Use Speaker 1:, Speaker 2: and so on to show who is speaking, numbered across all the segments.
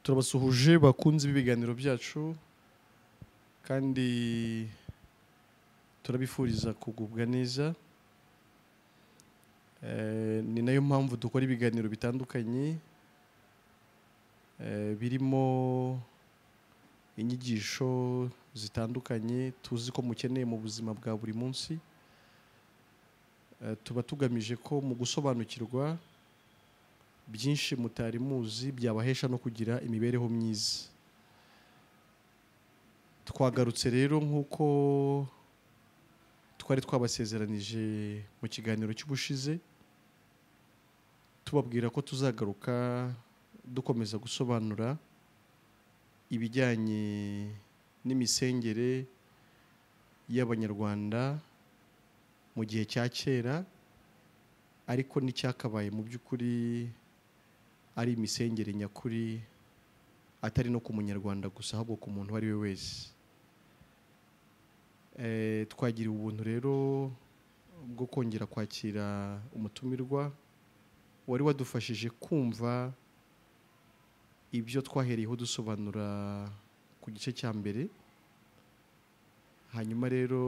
Speaker 1: Turabasuhuje bakunze ibiganiro byacu kandi turabifuriza kugubwa neza. Ni nayo mpamvu dukora ibiganiro bitandukanye birimo inyigisho zitandukanye tuzi ko mukeneye mu buzima bwa buri munsi. Tuba tugamije ko mu gusobanukirwa byinshi mutari muzi byabahesha no kugira imibereho myiza. Twagarutse rero nk'uko twari twabasezeranije mu kiganiro cy'ubushize, tubabwira ko tuzagaruka dukomeza gusobanura ibijyanye n'imisengere y'Abanyarwanda mu gihe cya kera, ariko n'icyakabaye mu by'ukuri ari imisengere nyakuri, atari no ku munyarwanda gusa ahubwo ku muntu uwo ari we wese. Twagiriwe ubuntu rero bwo kongera kwakira umutumirwa wari wadufashije kumva ibyo twahereyeho dusobanura ku gice cya mbere. Hanyuma rero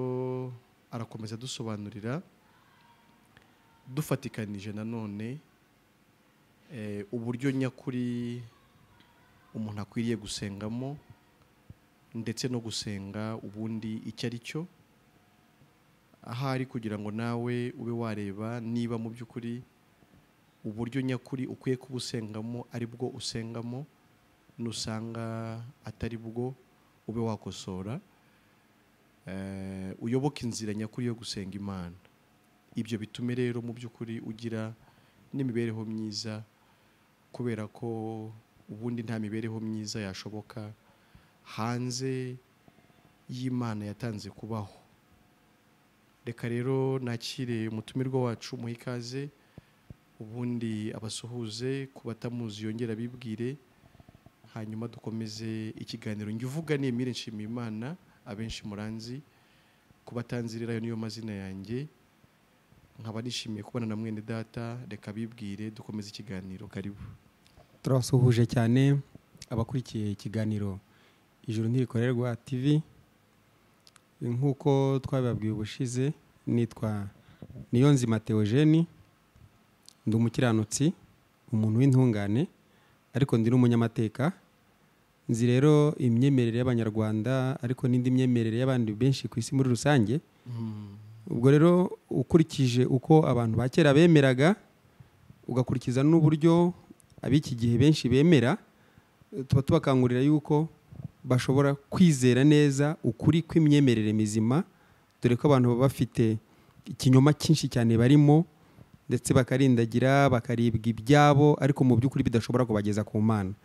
Speaker 1: arakomeza dusobanurira dufatikanije nanone uburyo nyakuri umuntu akwiriye gusengamo ndetse no gusenga ubundi icyo ari cyo, ahari kugira ngo nawe ube wareba niba mu by'ukuri uburyo nyakuri ukwiye kubusengamo ari bwo usengamo, nusanga atari bwo ube wakosora, uyoboke inzira nyakuri yo gusenga Imana. Ibyo bitume rero mu by'ukuri ugira n'imibereho myiza, kubera ko ubundi nta mibereho myiza yashoboka hanze y'Imana yatanze kubaho. Reka rero nakire umutumirwa wacu muhe ikaze, ubundi abasuhuze, ku batamuzi yongera bibwire, hanyuma dukomeze ikiganiro. Njye uvuga ni Emile Nshimiyimana, abenshi muranzi, ku batanzi rero niyo mazina yanjye. Nkaba nishimiye kubana na mwene data, reka bibwire dukomeze ikiganiro. Karibu.
Speaker 2: Turabasuhuje cyane abakurikiye ikiganiro Ijuru Ntirikorerwa TV. Nk'uko twabibabwiye ubushize, nitwa Niyonzima Theogene, ndi umukiranutsi, umuntu w'intungane, ariko ndi n'umunyamateka. Nzi rero imyemerere y'Abanyarwanda, ariko n'indi myemerere y'abandi benshi ku isi muri rusange. Ubwo rero ukurikije uko abantu ba kera bemeraga, ugakurikiza n'uburyo ab'iki gihe benshi bemera, tuba tubakangurira yuko bashobora kwizera neza ukuri kw'imyemerere mizima, dore ko abantu baba bafite ikinyoma cyinshi cyane barimo, ndetse bakarindagira bakaribwa ibyabo, ariko mu by'ukuri bidashobora kubageza ku Mana.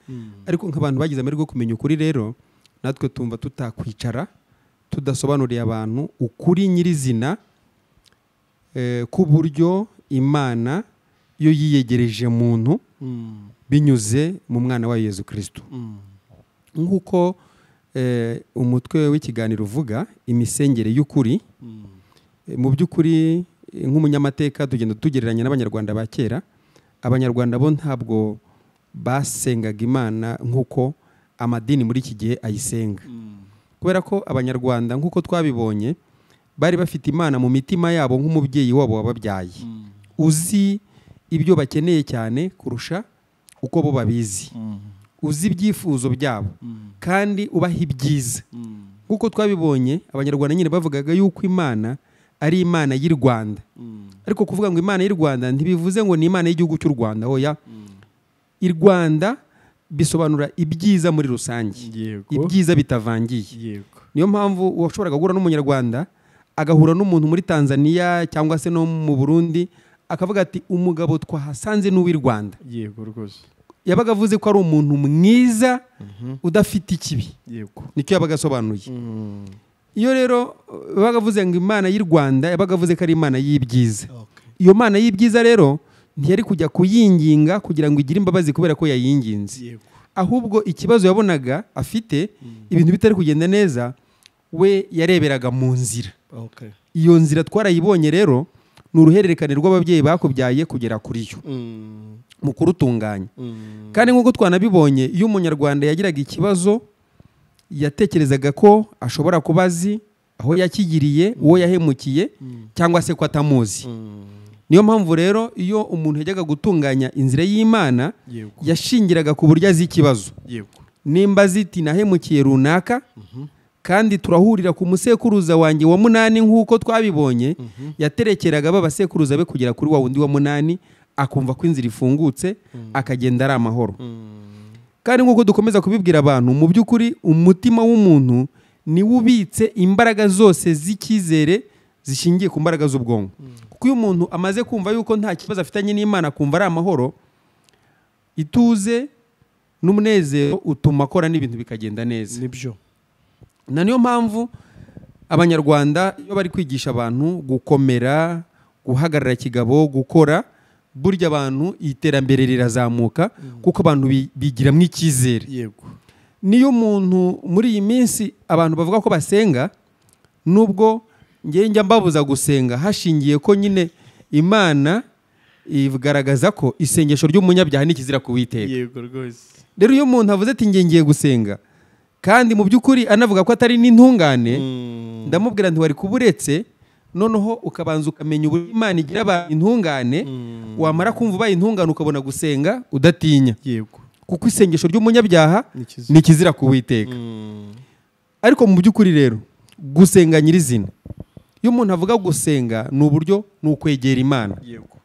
Speaker 2: Ariko nk'abantu bagize amahirwe yo kumenya ukuri rero, natwe tumva tutakwicara tudasobanuriye abantu ukuri nyirizina, k'uburyo Imana yo yiyegereje muntu binyuze mu mwana wa Yezu Kristo. Nk'uko umutwe w'ikiganiro uvuga imisengere y'ukuri, mu by'ukuri nk'umunyamateka tugenda tugereranya n'Abanyarwanda ba kera. Abanyarwanda bo ntabwo basengaga Imana nk'uko amadini muri iki gihe ayisenga, kubera ko Abanyarwanda nk'uko twabibonye bari bafite Imana mu mitima yabo nk'umubyeyi wabo wababyaye, uzi ibyo bakeneye cyane kurusha uko bo babizi, uzi ibyifuzo byabo kandi ubaha ibyiza. Nk'uko twabibonye Abanyarwanda nyine bavugaga yuko Imana ari Imana y'u Rwanda, ariko kuvuga ngo Imana y'u Rwanda ntibivuze ngo ni Imana y'igihugu cy'u Rwanda, oya. I Rwanda bisobanura ibyiza muri rusange, ibyiza bitavangiye. Niyo mpamvu washoboraga guhura n'Umunyarwanda agahura n'umuntu muri Tanzania cyangwa se no mu Burundi, akavuga ati umugabo twahasanze n'uw'i Rwanda.
Speaker 1: Yego rwose.
Speaker 2: Yabaga avuze ko ari umuntu mwiza udafite ikibi.
Speaker 1: Yego.
Speaker 2: Nicyo yabaga asobanuye. Iyo rero yabaga avuze ngo Imana y'u Rwanda, yabaga avuze ko ari Imana y'ibyiza. Iyo Mana y'ibyiza rero ntiyari kujya kuyinginga kugira ngo igire imbabazi kubera ko yayinginze. Ahubwo ikibazo yabonaga afite, ibintu bitari kugenda neza, we yareberaga mu nzira. Iyo nzira twarayibonye rero, ni uruhererekane rw'ababyeyi bakubyaye kugera kuri yo. Mu kurutunganya. Kandi nk'uko twanabibonye, iyo umunyarwanda yagiraga ikibazo yatekerezaga ko ashobora kuba azi aho yakigiriye, uwo yahemukiye, cyangwa se ko atamuzi. Niyo mpamvu rero iyo umuntu yajyaga gutunganya inzira y'Imana, yashingiraga ku buryo azi ikibazo. Nimba ziti nahemukiye runaka, kandi turahurira ku musekuruza wanjye wa 8 nk'uko twabibonye, yaterekeraga babasekuruza be kugera kuri wa wundi wa 8, akumva ko inzira ifungutse, akagenda ari amahoro. Kandi nk'uko dukomeza kubibwira abantu, mu by'ukuri umutima w'umuntu ni ubitse imbaraga zose z'icyizere zishingiye ku mbaraga z'ubwonko. Kuko iyo umuntu amaze kumva yuko nta kibazo afitanye n'Imana, akumva ari amahoro, ituze n'umunezero utuma akora n'ibintu bikagenda neza.
Speaker 1: Nibyo.
Speaker 2: Na niyo mpamvu abanyarwanda iyo bari kwigisha abantu gukomera, guhagarara kigabo, gukora, burya abantu iterambere rirazamuka, kuko abantu bigiramo icyizere.
Speaker 1: Yego.
Speaker 2: Niyo umuntu muri iyi minsi abantu bavuga ko basenga, nubwo ngiye njya mbabuza gusenga hashingiye ko nyine Imana igaragaza ko isengesho ry'umunyabyaha ni ikizira ku Uwiteka.
Speaker 1: Yego rwose.
Speaker 2: Rero iyo umuntu avuze ati ngiye ngiye gusenga, kandi mu by'ukuri anavuga ko atari n'intungane, ndamubwira nti wari kuburetse, noneho ukabanza ukamenya uburyo Imana igira abantu intungane, wamara kumva ubaye intungane ukabona gusenga udatinya.
Speaker 1: Yego.
Speaker 2: Kuko isengesho ry'umunyabyaha ni ikizira ku Uwiteka. Ariko mu by'ukuri rero gusenga nyirizina, iyo umuntu avuga gusenga ni uburyo, ni ukwegera Imana.
Speaker 1: Yego.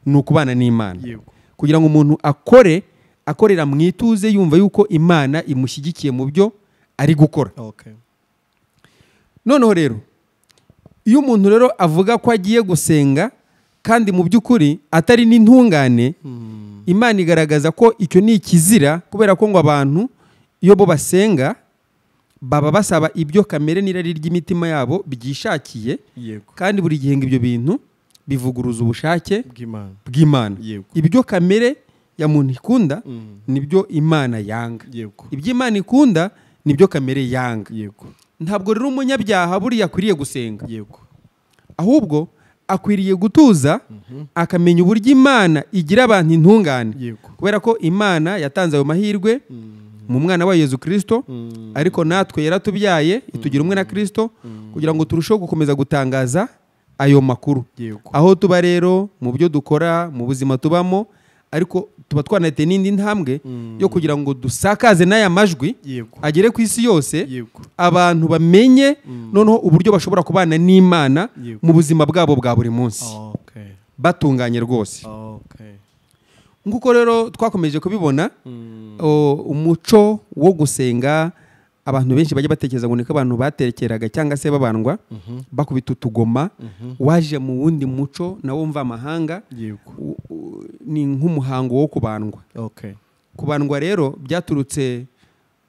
Speaker 2: Ni ukubana n'Imana.
Speaker 1: Yego.
Speaker 2: Kugira ngo umuntu akore, akorera mu ituze, yumva yuko Imana imushyigikiye mu byo ari gukora.
Speaker 1: Okay.
Speaker 2: Noneho rero iyo umuntu rero avuga ko agiye gusenga kandi mu by'ukuri atari n'intungane, Imana igaragaza ko icyo ni ikizira, kubera ko ngo abantu iyo bo basenga baba basaba ibyo kamere n'irari ry'imitima yabo byishakiye.
Speaker 1: Yego.
Speaker 2: Kandi buri gihe ngo ibyo bintu bivuguruza ubushake bw'Imana.
Speaker 1: Yego.
Speaker 2: Ibyo kamere ya muntu ikunda nibyo Imana yanga.
Speaker 1: Yego.
Speaker 2: Ibyo Imana ikunda nibyo kamere yanga.
Speaker 1: Yego.
Speaker 2: Ntabwo rero umunyabyaha buriya akwiriye gusenga.
Speaker 1: Yego.
Speaker 2: Ahubwo akwiriye gutuza, akamenya uburyo Imana igira abantu intungane.
Speaker 1: Yego.
Speaker 2: Kubera ko Imana yatanze ayo mahirwe mu mwana wa Yezu Kristo, ariko natwe yaratubyaye itugira umwe na Kristo, kugira ngo turusheho gukomeza gutangaza ayo makuru.
Speaker 1: Yego.
Speaker 2: Aho tuba rero mu byo dukora, mu buzima tubamo, ariko tuba twanateye n'indi ntambwe yo kugira ngo dusakaze n'aya majwi agere ku isi yose, abantu bamenye noneho uburyo bashobora kubana n'Imana mu buzima bwabo bwa buri munsi. Batunganye rwose. Nguko rero twakomeje kubibona, umuco wo gusenga abantu benshi bajya batekereza ngo niko abantu baterekeraga cyangwa se babandwa bakubita utugoma, waje mu wundi muco nawo mva amahanga. Ni nk'umuhango wo kubandwa. Kubandwa rero byaturutse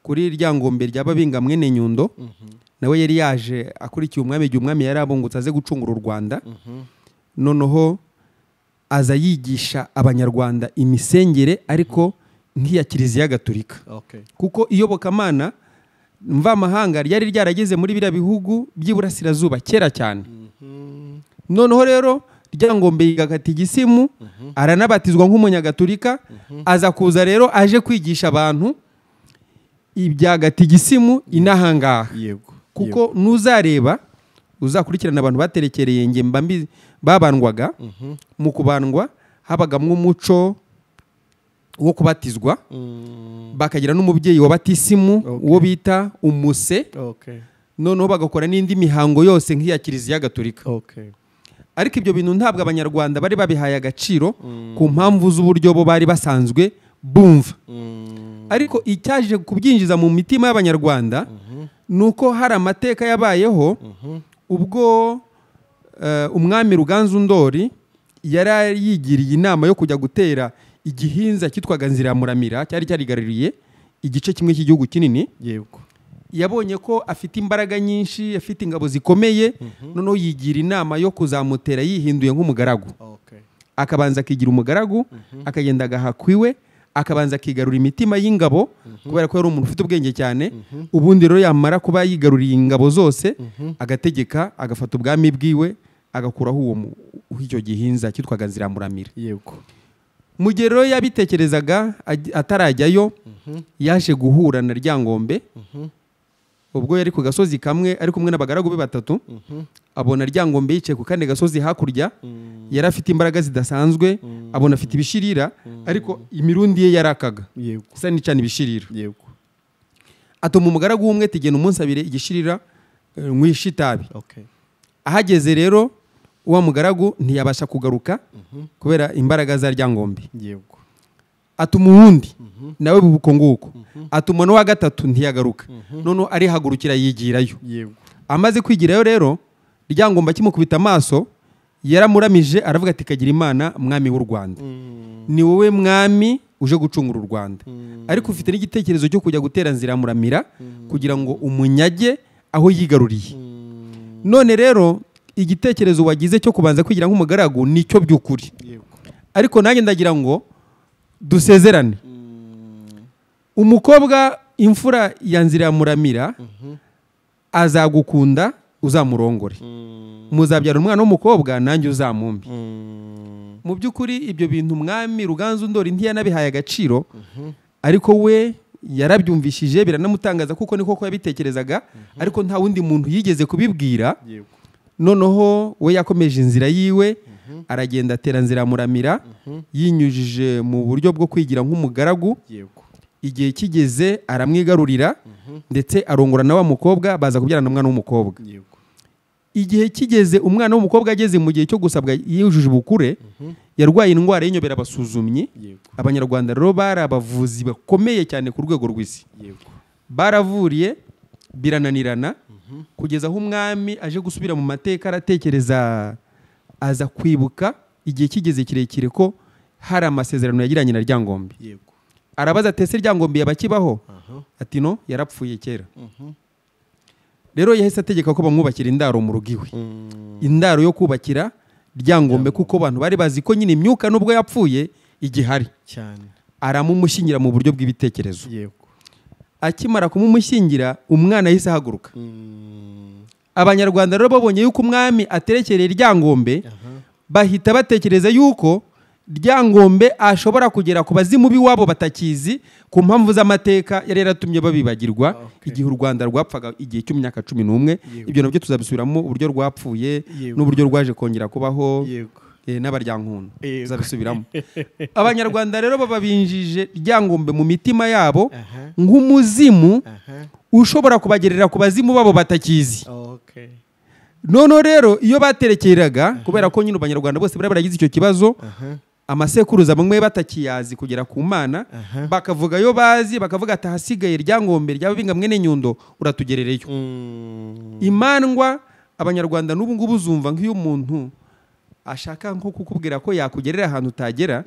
Speaker 2: kuri Ryangombe rya Babinga mwene Nyundo, nawe yari yaje akurikiye umwami igihe umwami yari abungutse aze gucungura u Rwanda. Noneho aza yigisha abanyarwanda imisengere ariko nk'iya Kiliziya Gatolika. Kuko iyobokamana mvamahanga ryari ryarageze muri biriya bihugu by'iburasirazuba kera cyane. Noneho rero Ryangombe yiga katigisimu, aranabatizwa nk'umunyagatolika, aza kuza rero aje kwigisha abantu ibya gatigisimu inahangaha.
Speaker 1: Yego.
Speaker 2: Kuko nuzareba uzakurikirana abantu baterekereye nge mba babandwaga, mu kubandwa habagamwe umuco wo kubatizwa, bakagira n'umubyeyi wa batisimu uwo bita umuse. Noneho bagakora n'indi mihango yose nk'iya Kiliziya Gatolika. Ariko ibyo bintu ntabwo abanyarwanda bari babihaye agaciro ku mpamvu z'uburyo bo bari basanzwe bumva. Ariko icyaje kubyinjiza mu mitima y'abanyarwanda nuko hari amateka yabayeho ubwo umwami Ruganzu Ndori yari yigiriye inama yo kujya gutera igihinza cyitwaga Nziramuramira, cyari cyarigaruriye igice kimwe cy'igihugu kinini.
Speaker 1: Yego.
Speaker 2: Yabonye ko afite imbaraga nyinshi, afite ingabo zikomeye, noneho yigira inama yo kuzamutera yihinduye nk'umugaragu. Akabanza akigira umugaragu, akagenda agahakwiwe, akabanza akigarura imitima y'ingabo, kubera ko yari umuntu ufite ubwenge cyane. Ubundi rero yamara kuba yigaruriye ingabo zose, agategeka, agafata ubwami bwiwe, agakuraho uwo icyo gihinza cyitwaga Nziramuramira.
Speaker 1: Yego.
Speaker 2: Mu gihe rero yabitekerezaga atarajyayo, yaje guhura na Ryangombe. Ubwo yari ku gasozi kamwe ari kumwe n'abagaragu be batatu, abona Ryangombe yicaye ku kandi gasozi hakurya, yari afite imbaraga zidasanzwe, abona afite ibishirira, ariko imirundi ye yarakaga isa n'icana ibishirira. Atuma umugaragu w'umwe tigena umunsi abiri igishirira nkwisha itabi. Ahageze rero wa mugaragu ntiyabasha kugaruka kubera imbaraga za Ryangombe. Atuma uwundi nawe buko nguko, atuma n'uwa gatatu ntiyagaruka. None arihagurukira yigirayo. Amaze kwigirayo rero Ryangombe akimukubita amaso yaramuramije aravuga ati kagira Imana mwami w'u Rwanda, ni wowe mwami uje gucungura u Rwanda, ariko ufite n'igitekerezo cyo kujya gutera Nziramuramira kugira ngo umunyage aho yigaruriye. None rero igitekerezo wagize cyo kubanza kwigira nk'umugaragu nicyo by'ukuri, ariko nanjye ndagira ngo dusezerane. Umukobwa imfura ya Nziramuramira azagukunda uzamurongore, muzabyara umwana w'umukobwa nanjye uzamumbi. Mu by'ukuri ibyo bintu umwami Ruganzu Ndori ntiyanabihaye agaciro, ariko we yarabyumvishije biranamutangaza kuko niko ko yabitekerezaga, ariko nta wundi muntu yigeze kubibwira. Noneho we yakomeje inzira yiwe, aragenda atera Nziramuramira yinyujije mu buryo bwo kwigira nk'umugaragu. Igihe kigeze aramwigarurira, ndetse arongora na wa mukobwa, baza kubyarana umwana w'umukobwa. Igihe kigeze umwana w'umukobwa ageze mu gihe cyo gusabwa yujuje ubukure, yarwaye indwara y'inyobera abasuzumyi. Abanyarwanda rero bari abavuzi bakomeye cyane ku rwego rw'isi, baravuriye birananirana, kugeza aho umwami aje gusubira mu mateka aratekereza, aza kwibuka igihe kigeze kirekire ko hari amasezerano yagiranye na Ryangombe. Arabaza ati ese Ryangombe yabakibaho? Ati no, yarapfuye kera. Rero yahise ategeka ko bamwubakira indaro mu rugo iwe, indaro yo kubakira Ryangombe, kuko abantu bari bazi ko nyine imyuka nubwo yapfuye igihari cyane. Aramumushyingira mu buryo bw'ibitekerezo. Akimara kumumushyingira umwana yahise ahaguruka. Abanyarwanda rero babonye yuko umwami aterekereye Ryangombe, bahita batekereza yuko Ryangombe ashobora kugera ku bazimu b'iwabo batakizi ku mpamvu z'amateka yari yaratumye babibagirwa igihe u Rwanda rwapfaga igihe cy'imyaka 11. Ibyo nabyo tuzabisubiramo, uburyo rwapfuye n'uburyo rwaje kongera kubaho n'abaryankuntu tuzabisubiramo. Abanyarwanda rero bababinjije Ryangombe mu mitima yabo nk'umuzimu ushobora kubagerera ku bazimu babo batakizi. Noneho rero iyo baterekeraga, kubera ko nyine abanyarwanda bose bari baragize icyo kibazo, amasekuruza bamwe batakiyazi kugera ku Mana, bakavuga yo bazi, bakavuga ati ahasigaye Ryangombe ryaba mwene Nyundo uratugerereyo. Imandwa abanyarwanda n'ubu ngubu uzumva nk'iyo umuntu ashaka nko kukubwira ko yakugerera ahantu utagera,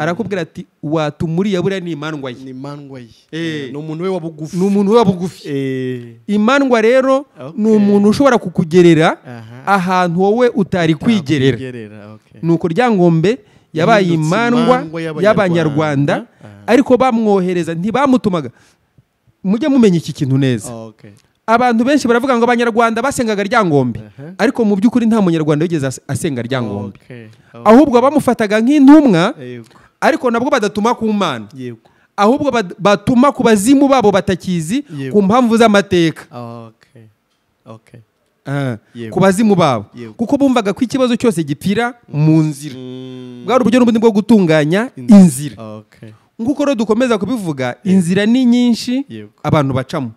Speaker 2: arakubwira ati watumuriye buriya ni imandwa ye.
Speaker 1: Ni imandwa ye. Ni umuntu we wa bugufi.
Speaker 2: Ni umuntu we wa bugufi. Imandwa rero ni umuntu ushobora kukugerera ahantu wowe utari kwigerera. Nuko Ryangombe yabaye imandwa y'abanyarwanda, ariko bamwohereza ntibamutumaga. Mujye mumenya iki kintu neza. Abantu benshi baravuga ngo abanyarwanda basengaga Ryangombe, ariko mu by'ukuri nta munyarwanda wigeze asenga Ryangombe. Ahubwo bamufataga nk'intumwa, ariko nabwo badatuma ku Mana, ahubwo batuma ku bazimu babo batakizi ku mpamvu z'amateka. Ku bazimu babo, kuko bumvaga ko ikibazo cyose gipfira mu nzira. Bwari uburyo n'ubundi bwo gutunganya inzira. Nguko rero dukomeza kubivuga, inzira ni nyinshi abantu bacamo,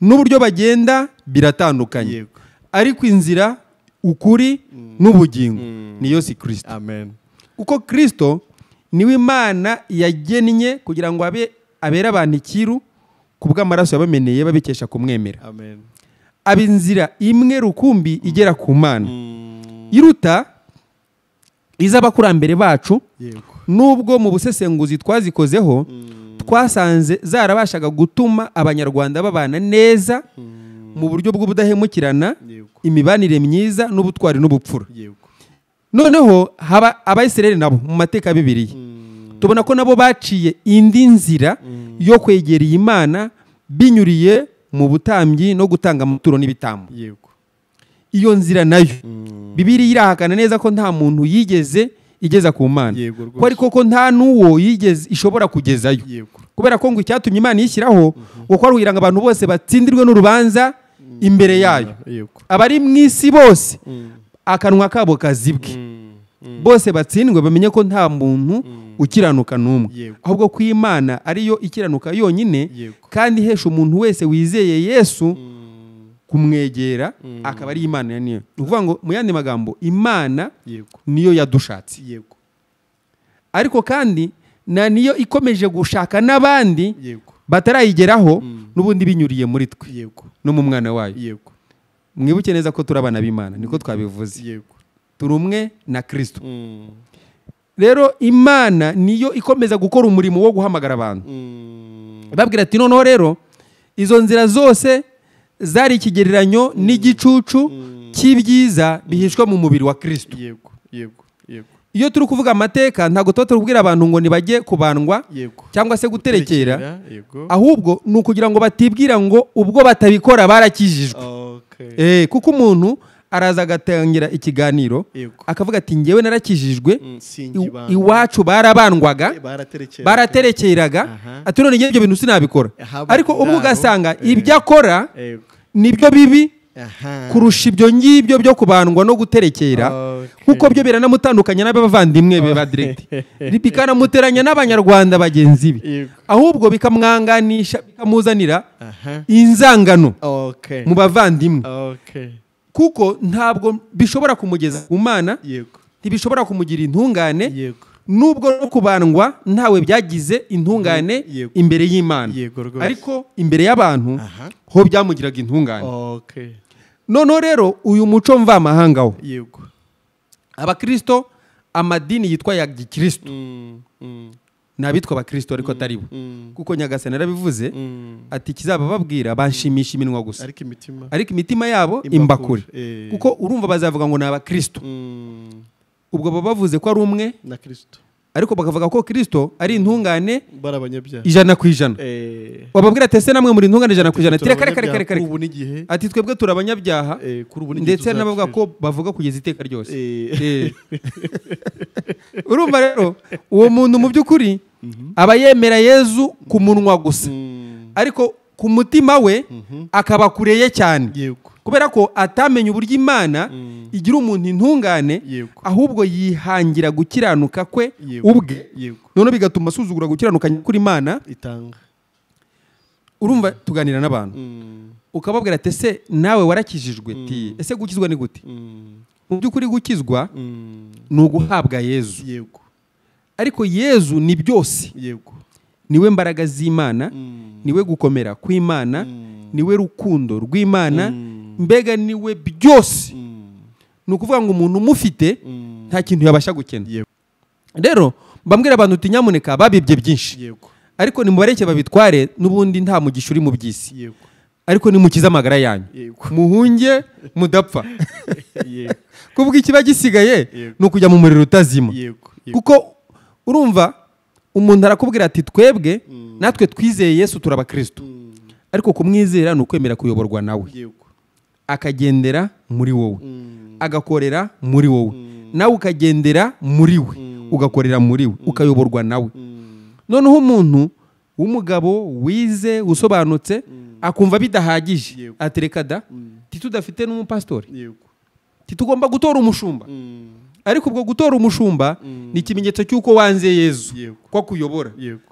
Speaker 2: n'uburyo bagenda biratandukanye, ariko inzira, ukuri n'ubugingo ni Yesu Kristo.
Speaker 1: Amen.
Speaker 2: Kuko Kristo niwe Imana yagennye kugira ngo abe abere abantu ikiru ku bw'amaraso yabameneye babikesha kumwemera.
Speaker 1: Amen.
Speaker 2: Aba inzira imwe rukumbi igera ku Mana, iruta iz'abakurambere bacu. Nubwo mu busesenguzi twazikozeho twasanze zarabashaga gutuma abanyarwanda babana neza mu buryo bw'ubudahemukirana, imibanire myiza n'ubutwari n'ubupfura. Noneho haba Abayisiraheli nabo mu mateka ya Bibiliya tubona ko nabo baciye indi nzira yo kwegera Imana binyuriye mu butambyi no gutanga amaturo n'ibitambo. Iyo nzira nayo Bibiliya irahakana neza ko nta muntu yigeze igeza ku Mana, ko ariko ko nta n'uwo yigeze ishobora kugezayo, kubera ko ngo icyatumye Imana yishyiraho ngo ko ari ngo abantu bose batsindirwe n'urubanza imbere yayo, abari mu isi bose akanwa kabo kazibwe, bose batsindwe bamenye ko nta muntu ukiranuka n'umwe, ahubwo ko Imana ariyo ikiranuka yonyine, kandi ihesha umuntu wese wizeye Yesu kumwegera akaba ari Imana niyo. Ni ukuvuga ngo mu yandi magambo Imana niyo yadushatse, ariko kandi na niyo ikomeje gushaka n'abandi batarayigeraho n'ubundi binyuriye muri twe no mu mwana wayo. Mwibuke neza ko turi abana b'Imana, niko twabivuze, turi umwe na Kristo. Rero Imana niyo ikomeza gukora umurimo wo guhamagara abantu, babwira ati noneho rero izo nzira zose zari ikigereranyo n'igicucu cy'ibyiza bihishwa mu mubiri wa Kristo. Iyo turi kuvuga amateka ntabwo tuba turi kubwira abantu ngo nibajye kubandwa cyangwa se guterekera, ahubwo ni ukugira ngo batibwira ngo ubwo batabikora barakijijwe. Kuko umuntu araza agatangira ikiganiro akavuga ati ngewe narakijijwe, iwacu barabandwaga baraterekeraga, ati none ibyo bintu sinabikora. Ariko ubwo ugasanga ibyo akora nibyo bibi kurusha ibyo ngibyo byo kubandwa no guterekera, kuko byo biranamutandukanya n'abavandimwe be ba direct, bikanamuteranya n'abanyarwanda bagenzi be, ahubwo bikamwanganisha bikamuzanira inzangano mu bavandimwe, kuko ntabwo bishobora kumugeza ku Mana, ntibishobora kumugira intungane, nubwo no kubandwa ntawe byagize intungane imbere y'Imana, ariko imbere y'abantu ho byamugiraga intungane. Noneho rero uyu muco mvamahanga wo abakristo, amadini yitwa ya gikristo ni abitwa abakristo ariko atari bo, kuko Nyagasani yarabivuze ati kizabababwira banshimisha iminwa gusa ariko imitima yabo imbakure, kuko urumva bazavuga ngo ni abakristo, ubwo baba bavuze ko ari umwe
Speaker 1: na Kristo,
Speaker 2: ariko bakavuga ko Kristo ari intungane 100%. Wababwira ati ese namwe muri intungane 100%? Ati reka reka reka, ati twebwe turi abanyabyaha, ndetse n'abavuga ko bavuga kugeza iteka ryose. Urumva rero uwo muntu mu by'ukuri aba yemera Yezu ku munwa gusa, ariko ku mutima we akaba kureye cyane, kubera ko atamenye uburyo Imana igira umuntu intungane, ahubwo yihangira gukiranuka kwe ubwe, none bigatuma asuzugura gukiranuka kuri Imana
Speaker 1: itanga.
Speaker 2: Urumva tuganira n'abantu ukababwira ati ese nawe warakijijwe? Ti ese gukizwa ni gute? Mu by'ukuri gukizwa ni uguhabwa Yezu, ariko Yezu ni byose, niwe mbaraga z'Imana, niwe gukomera kw'Imana, niwe rukundo rw'Imana, mbega niwe byose. Ni ukuvuga ngo umuntu umufite nta kintu yabasha gukena. Rero mbambwira abantu uti nyamuneka babibye byinshi, ariko nimubareke babitware, n'ubundi nta mugisha uri mu by'isi, ariko nimukize amagara yanyu, muhunge mudapfa, kuvuga ikiba gisigaye ni ukujya mu muriro utazima. Kuko urumva umuntu arakubwira ati twebwe natwe twizeye Yesu turi abakristo, ariko kumwizera ni ukwemera kuyoborwa nawe, akagendera muri wowe, agakorera muri wowe, nawe ukagendera muri we, ugakorera muri we, ukayoborwa nawe. Noneho umuntu w'umugabo wize usobanutse akumva bidahagije, atereka da titudafite n'umupastori, titugomba gutora umushumba. Ariko ubwo gutora umushumba ni ikimenyetso cy'uko wanze Yezu ko akuyobora,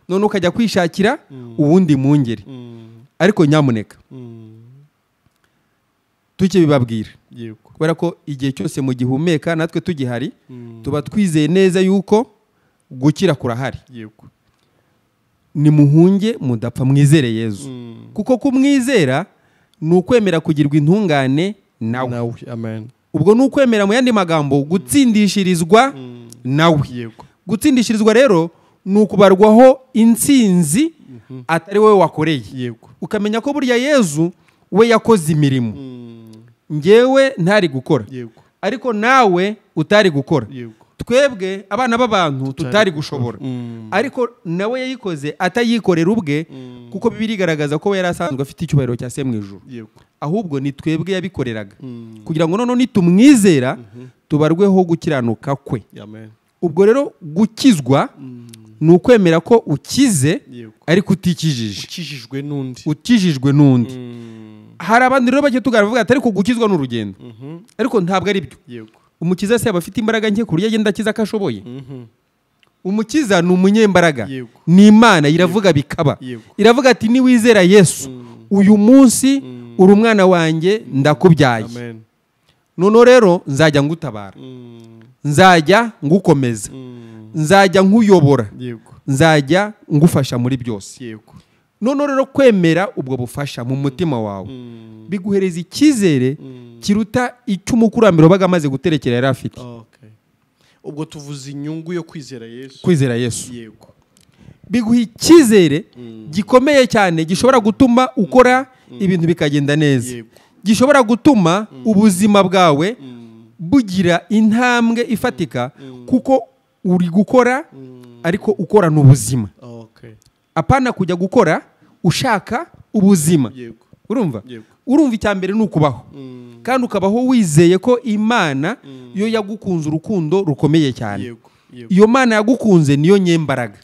Speaker 2: none ukajya kwishakira uwundi mwungeri. Ariko nyamuneka tujye bibabwira, kubera ko igihe cyose mu gihumeka natwe tugihari tuba twizeye neza yuko gukira kurahari. Nimuhunge mudapfa, mwizere Yezu, kuko kumwizera ni ukwemera kugirwa intungane nawe.
Speaker 1: Amen.
Speaker 2: Ubwo ni ukwemera mu yandi magambo gutsindishirizwa nawe. Gutsindishirizwa rero ni ukubarwaho intsinzi atari wowe wakoreye, ukamenya ko burya Yezu we yakoze imirimo ngewe ntari gukora, ariko nawe utari gukora, twebwe abana b'abantu tutari gushobora, ariko nawe yayikoze atayikorera ubwe, kuko Bibiliya igaragaza ko we yari asanzwe afite icyubahiro cya se mu ijuru, ahubwo ni twebwe yabikoreraga kugira ngo noneho nitumwizera tubarweho gukiranuka kwe. Ubwo rero gukizwa ni ukwemera ko ukize ariko utikijije, ukijijwe n'undi. Hari abandi rero bake tugavuga ati ariko gukizwa ni urugendo, ariko ntabwo ari byo. Umukiza se aba afite imbaraga nke ku buryo agenda akiza ko ashoboye. Umukiza ni umunyembaraga, ni Imana iravuga bikaba. Iravuga ati niwizera Yesu uyu munsi uri umwana wanjye ndakubyaye, noneho rero nzajya ngutabara, nzajya ngukomeza, nzajya nkuyobora, nzajya ngufasha muri byose. Noneho rero kwemera ubwo bufasha mu mutima wawe biguhereza icyizere kiruta icyo umukurambere wabaga amaze guterekera yari afite.
Speaker 1: Ubwo tuvuze inyungu yo kwizera Yesu.
Speaker 2: Kwizera Yesu biguha icyizere gikomeye cyane gishobora gutuma ukora ibintu bikagenda neza, gishobora gutuma ubuzima bwawe bugira intambwe ifatika, kuko uri gukora ariko ukorana ubuzima. Apana kujya gukora ushaka ubuzima. Urumva? Urumva icya mbere ni ukubaho, kandi ukabaho wizeye ko Imana yo yagukunze urukundo rukomeye cyane. Iyo Mana yagukunze niyo nyembaraga,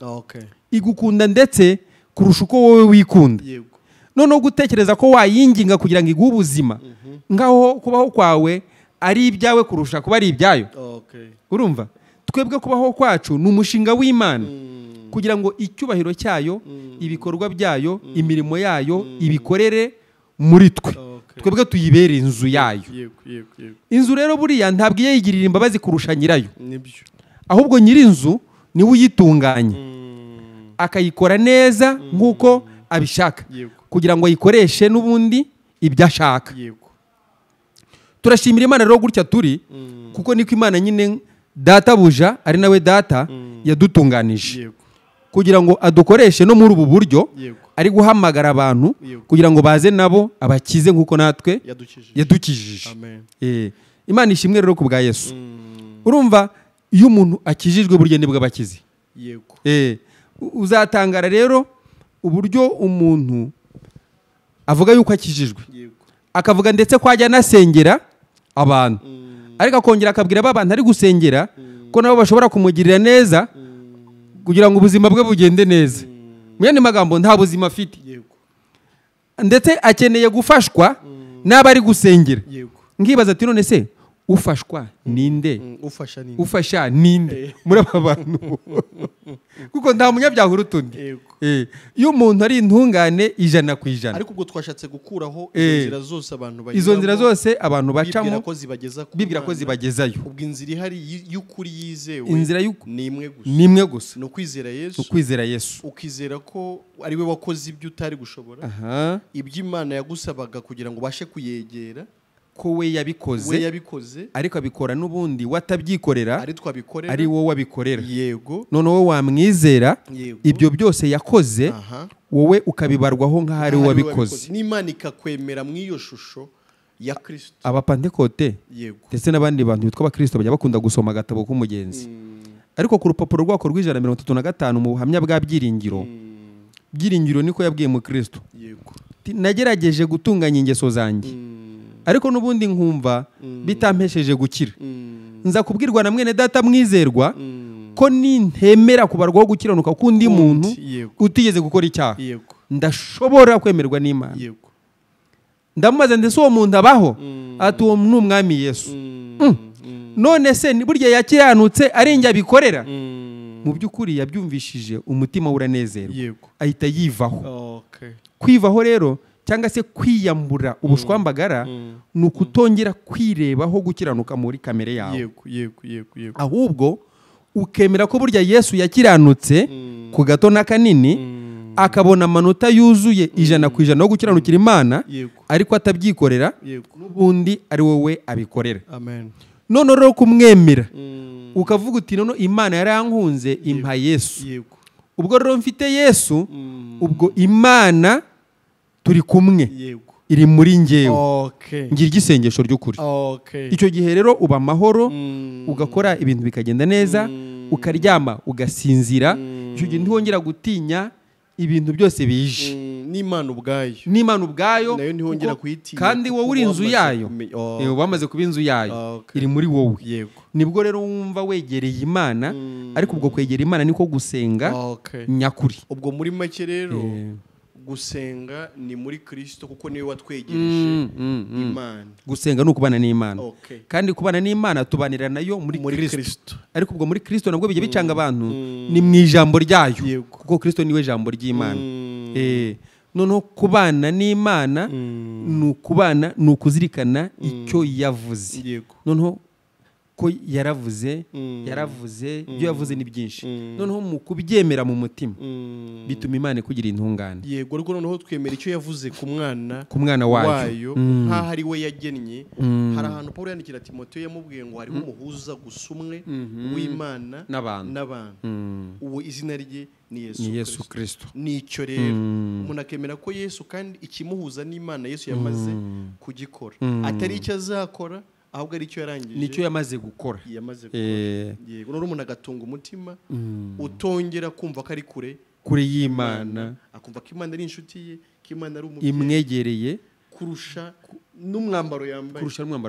Speaker 2: igukunda ndetse kurusha uko wowe wikunda. Noneho gutekereza ko wayinginga kugira ngo iguhe ubuzima, ngaho kubaho kwawe ari ibyawe kurusha kuba ari ibyayo. Urumva? Twebwe kubaho kwacu ni umushinga w'Imana kugira ngo icyubahiro cyayo, ibikorwa byayo, imirimo yayo ibikorere muri twe. Twebwe tuyibere inzu yayo. Inzu rero buriya ntabwo iyo yigirira imbabazi kurusha nyirayo, ahubwo nyir'inzu niwe uyitunganya akayikora neza nk'uko abishaka, kugira ngo ayikoreshe n'ubundi ibyo ashaka. Turashimira Imana rero gutya turi, kuko niko Imana nyine databuja ari nawe data yadutunganije kugira ngo adukoreshe no muri ubu buryo ari guhamagara abantu kugira ngo baze nabo abakize nk'uko natwe yadukijije. Imana ishimwe rero ku bwa Yesu. Urumva iyo umuntu akijijwe burya nibwo abakize. Uzatangara rero uburyo umuntu avuga yuko akijijwe, akavuga ndetse ko ajya anasengera abantu, ariko akongera akabwira abantu ari gusengera ko nabo bashobora kumugirira neza kugira ngo ubuzima bwe bugende neza. Mu yandi magambo nta buzima afite, ndetse akeneye gufashwa n'aba ari gusengera. Nkibaza ati none se ufashwa ninde, ufasha ninde muri aba bantu? Kuko nta munyabyaha uruta undi. Iyo umuntu ari intungane 100%.
Speaker 1: Ariko ubwo twashatse gukuraho inzira zose abantu banyuramo,
Speaker 2: izo nzira zose abantu bacamo bibwira ko zibagezayo.
Speaker 1: Ubwo inzira ihari y'ukuri yizewe
Speaker 2: inzira
Speaker 1: ni imwe gusa,
Speaker 2: ni imwe gusa,
Speaker 1: ni ukwizera Yesu.
Speaker 2: Ukwizera Yesu,
Speaker 1: ukizera ko ari we wakoze ibyo utari gushobora, ibyo Imana yagusabaga kugira ngo ubashe kuyegera,
Speaker 2: ko we yabikoze, ariko abikora n'ubundi watabyikorera, ari wowe wabikorera.
Speaker 1: Yego.
Speaker 2: None wowe wamwizera ibyo byose yakoze, wowe ukabibarwaho nk'aho ari wowe wabikoze,
Speaker 1: n'Imana ikakwemera mu iyo shusho ya Kristo.
Speaker 2: Abapantekote ndetse n'abandi bantu bitwa abakristo bajya bakunda gusoma agatabo k'umugenzi, ariko ku rupapuro rwako rw'135 mu buhamya bwa Byiringiro, Byiringiro niko yabwiye mu Kristo, nagerageje gutunganya ingeso zanjye ariko n'ubundi nkumva bitampesheje gukira. Nza kubwirwa na mwene data mwizerwa ko nintemera kubarwaho gukiranuka kundi muntu utigeze gukora icyaha, ndashobora kwemerwa n'Imana. Ndamubaza ndetse uwo muntu abaho? Ati uwo ni umwami Yesu. None se burya yakiranutse ari njye abikorera? Mu by'ukuri yabyumvishije umutima uranezerwa, ahita yivaho. Kwivaho rero cyangwa se kwiyambura ubushwambagara ni ukutongera kwirebaho gukiranuka muri kamere yawe, ahubwo ukemera ko burya Yesu yakiranutse ku gato na kanini, akabona amanota yuzuye 100% yo gukiranukira Imana, ariko atabyikorera, n'ubundi ari wowe abikorera. None rero kumwemera ukavuga uti none Imana yarankunze impa Yesu, ubwo rero mfite Yesu, ubwo Imana turi kumwe, iri muri njyewe, ngira igisengesho ry'ukuri. Icyo gihe rero uba amahoro, ugakora ibintu bikagenda neza, ukaryama ugasinzira. Icyo gihe ntiwongera gutinya ibintu byose bije,
Speaker 1: n'Imana ubwayo,
Speaker 2: n'Imana ubwayo
Speaker 1: nayo ntiwongera kuyitinya,
Speaker 2: kandi wowe uri inzu yayo, wamaze kuba inzu yayo, iri muri wowe. Nibwo rero wumva wegereye Imana, ariko ubwo kwegera Imana niko gusenga nyakuri.
Speaker 1: Ubwo muri make rero gusenga ni muri Kristo, kuko niwe watwegereje Imana.
Speaker 2: Gusenga ni ukubana n'Imana. Kandi kubana n'Imana tubanira nayo muri Kristo. Ariko ubwo muri Kristo nabwo bijya bicanga abantu, ni mu ijambo ryayo, kuko Kristo niwe jambo ry'Imana. Noneho kubana n'Imana ni ukubana, ni ukuzirikana icyo yavuze. Noneho ko yaravuze, yaravuze, ibyo yavuze ni byinshi. Noneho mu kubyemera mu mutima bituma Imana ikugira intungane.
Speaker 1: Yego, ariko noneho twemera icyo yavuze ku
Speaker 2: mwana wayo,
Speaker 1: nkaho ari we yagennye. Hari ahantu Paul yandikira Timoteyo yamubwiye ngo hariho umuhuza gusa umwe w'Imana n'abantu, uwo izina rye ni Yesu
Speaker 2: Kristo.
Speaker 1: Nicyo rero umuntu akemera ko Yesu, kandi ikimuhuza n'Imana Yesu yamaze kugikora, atari icyo azakora ahubwo ari icyo yarangije,
Speaker 2: nicyo yamaze gukora.
Speaker 1: Yego, none umuntu agatunga umutima utongera kumva ko ari kure
Speaker 2: y'Imana,
Speaker 1: akumva ko Imana ari inshuti ye, ko Imana ari umubyeyi
Speaker 2: imwegereye
Speaker 1: kurusha n'umwambaro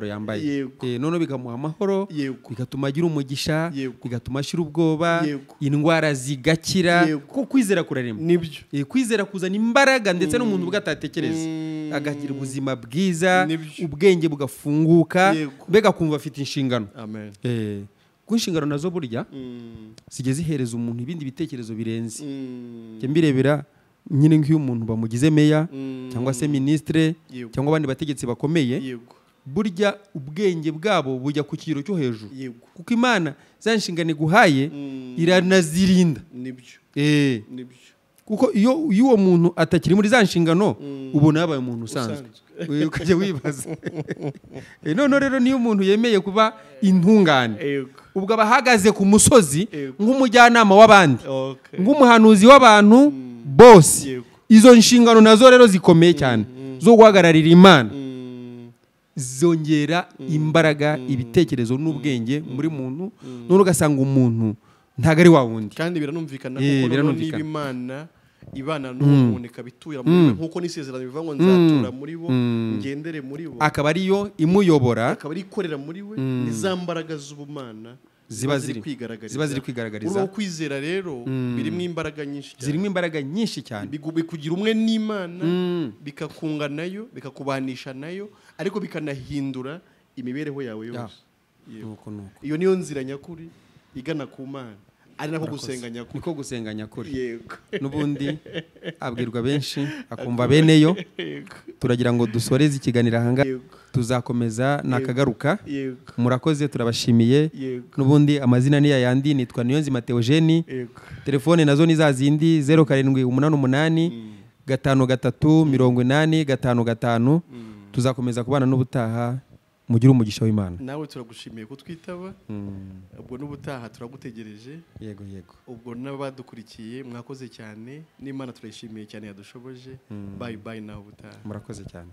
Speaker 1: yambaye,
Speaker 2: Noneho bigamuha amahoro, bigatuma agira umugisha, bigatuma ashira ubwoba, indwara zigakira, kuko kwizera kurarema.
Speaker 1: Nibyo.
Speaker 2: Kwizera kuzana imbaraga, ndetse n'umuntu ubwo atatekereza agagira ubuzima bwiza, ubwenge bugafunguka, mbega kumva afite inshingano.
Speaker 1: Amen.
Speaker 2: Ku inshingano nazo burya zijya zihereza umuntu ibindi bitekerezo birenze. Njye mbirebera nyine nk'iyo umuntu bamugize meya cyangwa se ministre cyangwa abandi bategetsi bakomeye, burya ubwenge bwabo bujya ku kigero cyo hejuru, kuko Imana za nshingano iguhaye iranazirinda.
Speaker 1: Nibyo. Nibyo.
Speaker 2: Kuko iyo uwo muntu atakiri muri za nshingano ubona yabaye umuntu usanzwe, ukajya wibaza. None rero niyo umuntu yemeye kuba intungane, ubwo abahagaze ku musozi nk'umujyanama w'abandi, nk'umuhanuzi w'abantu bose, izo nshingano nazo rero zikomeye cyane zo guhagararira Imana, zongera imbaraga, ibitekerezo n'ubwenge muri muntu. None ugasanga umuntu ntago ari wa wundi.
Speaker 1: Kandi biranumvikana, kuko niba Imana ibana n'umuntu ikabitura muri nkuko n'isezerano bivuga ngo nzatura muri bo, ngendere muri bo,
Speaker 2: akaba ariyo imuyobora,
Speaker 1: akaba ari ikorera muri we, ni za mbaraga z'ubumana
Speaker 2: ziba ziri kwigaragariza.
Speaker 1: Urwo kwizera rero birimo imbaraga nyinshi cyane,
Speaker 2: zirimo imbaraga nyinshi cyane,
Speaker 1: bikugira umwe n'Imana, bikakunga nayo, bikakubanisha nayo, ariko bikanahindura imibereho yawe yose. Iyo niyo nzira nyakuri igana ku Mana, ari nako gusenga nyakuri.
Speaker 2: Niko gusenga nyakuri.
Speaker 1: Yego.
Speaker 2: N'ubundi abwirwa benshi akumva beneyo. Turagira ngo dusoreze ikiganiro ahanga, tuzakomeza nakagaruka. Murakoze, turabashimiye. N'ubundi amazina ni yayandi, nitwa Niyonzima Theogene. Telefone nazo ni za zindi 0788 53 80 55. Tuzakomeza kubana n'ubutaha. Mugire umugisha w'Imana.
Speaker 1: Nawe turagushimiye kutwitaba. Ubwo n'ubutaha turagutegereje.
Speaker 2: Yego yego.
Speaker 1: Ubwo n'abadukurikiye mwakoze cyane, n'Imana turayishimiye cyane yadushoboje. Bye bye, naho ubutaha.
Speaker 2: Murakoze cyane.